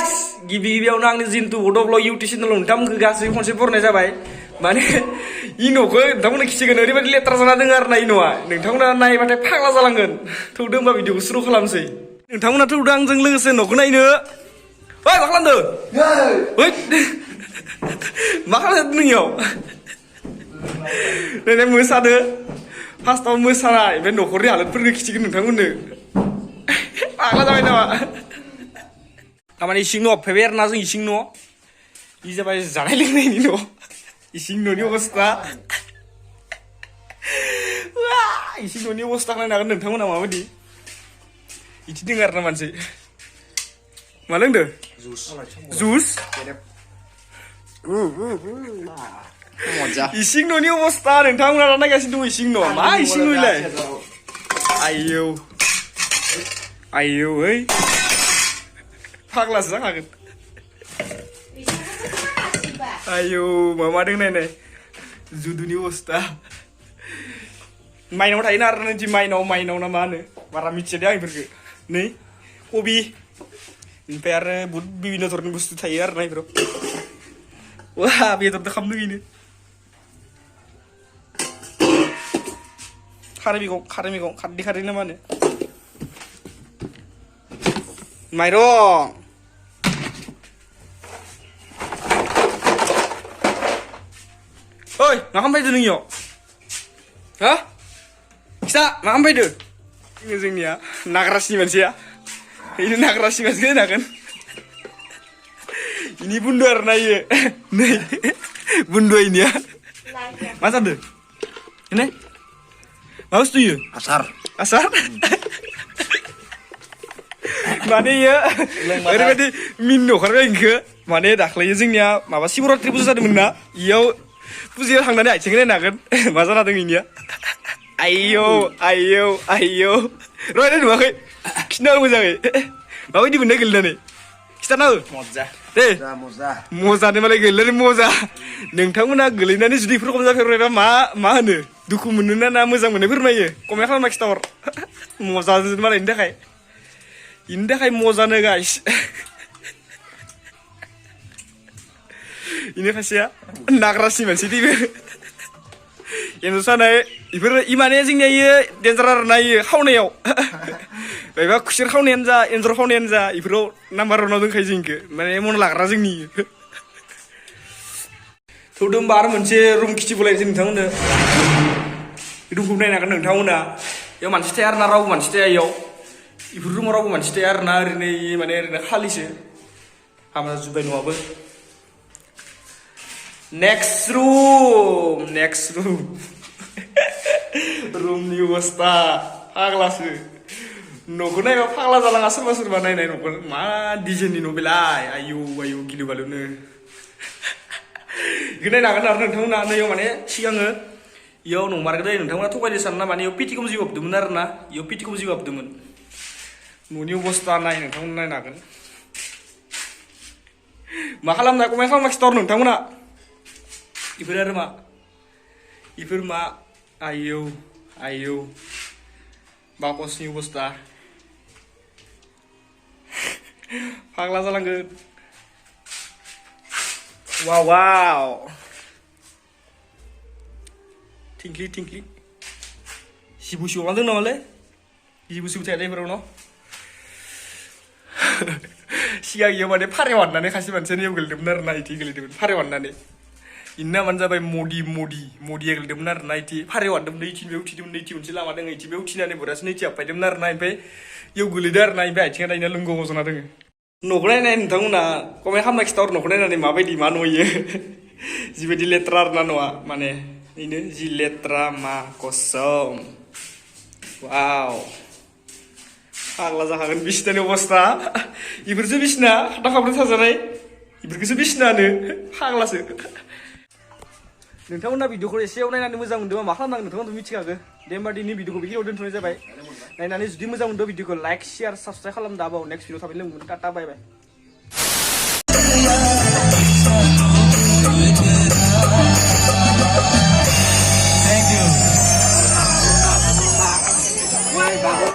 guys गिबियावनो आंनि जिन्तु बड' ब्लग इउटुब चेनेलाव नोंथांमोनखौ गासै खनसे बरनाय जाबाय माने इ न'खौ नोंथांमोननो खिथिगोन ओरैबायदि लेथ्रा जाना दङ आरो ना इ न'आ नोंथांमोना नायबाथाय फाग्ला जालांगोन थौदो होमबा भिडिअखौ सुरु खालामसै नोंथांमोना थौदो आंजों लोगोसे न'खौ नायनो ओइ मा खालामदों ओइ मा खालामदों नोंनियाव नै मोसादो फार्स्टआव मोसानाय ओमफ्राय न'खरनि हालोदफोरखौ खिथिगोन नोंथांमोननो फाग्ला जाबाय नामा तारमाने इसिं न' फैबाय आरो ना जों इसिं न' इ जाबाय जानाय लोंनायनि न' इसिं न'नि अबस्था इसिं न'नि अबस्था नायनो हागोन नोंथांमोना माबायदि इदि दङ आरो ना मानसि मा लोंदो जुस इसिं न'नि अबस्था नोंथांमोना नायगासिनो दं इसिं न' मा इसिं न'लाय आयौ आयौ ओइ फाग्लासो जाखागोन आयौ मा दों नायनाय जुदुनि अबस्था माइनाव थायोना आरो नोंदि माइनाव ना मा होनो बारा मिथिया दे आं बेफोरखौ नै कबि ओमफ्राय आरो बुहुत बिभिन्न धरननि बुस्थु थायो आरो ना बेफोराव वा बेदरजों खालामनो बेनो खारै मैगं खारदै ना मा होनो माइरं ओइ मा खालामफैदो नोंनियाव हा खिथा मा खालामफैदो जोंनिया नाग्रासिनि मानसिया बेनो नाग्रासिनि मानसिखौ होनो हागोन इनि बुन्दु आरो ना इयो नै बुन्दु इनिया मा जादों नै मा बुस्थु इयो आसार माने इयो ओरैबायदि मिनिनो ओंखारबाय इनखो माने दाख्लैयो जोंनिया माबा शिवरात्रि फुजा जादोंमोन ना इयाव फुजायाव थांनानै आथिंखौ नायनो हागोन मा जाना दं इनिया आयौ र'नाय नुवाखै खिन्था मोजाङै माबायदि मोननाय गेलेनानै खिथाना हो दे मजानो मालाय गेलेनानै मजा नोंथांमोना गोलैनानै जुदि बेफोर खम जाफेरबायबा मा होनो दुखु मोनो ना मोजां मोननाय फोरमायो कमेन्ट खालामना खिथाहर मजा मालाय इनि थाखाय मजानो गाइस इनि खासेया नाग्रासि मानसि दिबो एन्जर सानाय इफोर इमाने जोंनिया इयो डेन्जार आरो ना इयो खावनायाव बायबा खुसेर खावनायानो जा एन्जर खावनायानो जा इफोराव नाम्बार वानाव दंखायो जोंखो माने मन लाग्रा जोंनि थौदो होमबा आरो मोनसे रुम खिथिबोलायसै नोंथांमोननो रुमखौ नायनो हागोन नोंथांमोना इयाव मानसि थाया आरो ना रावबो मानसि थाया इयाव इफोर रुमाव रावबो मानसि थाया आरो ना ओरैनो खालिसो हामा जुबाय न'आबो नेक्स्ट रुम रुमनि अबस्था फाग्लासो न'खौ नायबा फाग्ला जालाङा सोरबा नायनाय न'खौ मा डिजाइननि न' बेलाय आयौ गिलु बालुनो बेखौ नायनो हागोन आरो नोंथांमोना नैयाव माने सिगाङो इयाव नंमारगो दै नोंथांमोना थगायनो सानो ना माने इयाव पिटिकम जिउ हाबदोंमोन आरो ना इयाव पिटिकम जिउ हाबदोंमोन न'नि अबस्था नाय नोंथांमोना नायनो हागोन मा खालामनाय कमेन्ट खालामना खिथाहर नोंथांमोना इफोर मा आयौ बाकसनि अबस्था फाग्ला जालांगोन वाव थिंख्लि जिबु सिबु दं नामालै जिबु सिबु थाया इफोराव न सिगां इयाव माने फारेव हाननानै खासे मानसियानो इयाव गेलेदोंमोन आरो ना इदि गेलेदोंमोन फारेव हाननानै इनि नामानो जाबाय मदिया गेलेदोंमोन आरो ना इदि फारेव हानदोंमोन नैथिं बे उथिदोंमोन नैथि मोनसे लामा दङ इथि बे उथिनानै बोरासो नैथि हाबफायदोंमोन आरो ना ओमफ्राय इयाव गोलैदों आरो ना ओमफ्राय आथिङा दानिया लोंगौ जना दोङो न'खौ नायनाय नोंथांमोना कमेन्ट खालामना खिथाहर न'खौ नायनानै माबायदि मा न'यो जिबायदि लेथ्रा आरो ना न'आ माने इनो जि लेथ्रा मा कसम वाव फाग्ला जाखागोन बिसिनानि अबस्था इफोरसो बिसिना खाब्रै थाजानाय इफोरखौसो बिसिनानो फाग्लासो नोंथांमोना भिडिअखौ एसेयाव नायनानै मोजां मोनदोंबा मा खालामनांगोन नोंथांमोनथ' मिथिखागो दे होमबा दिनै भिडिअखौ बेखिनियाव दोनथ'नाय जाबाय नायनानै जुदि मोजां मोनदों भिडिअखौ लाइक शेयार साबसक्राइब खालाम दाबाव नेक्स्ट भिडिअ थाबैनो लोगो मोनगोन टाटा बाय बाय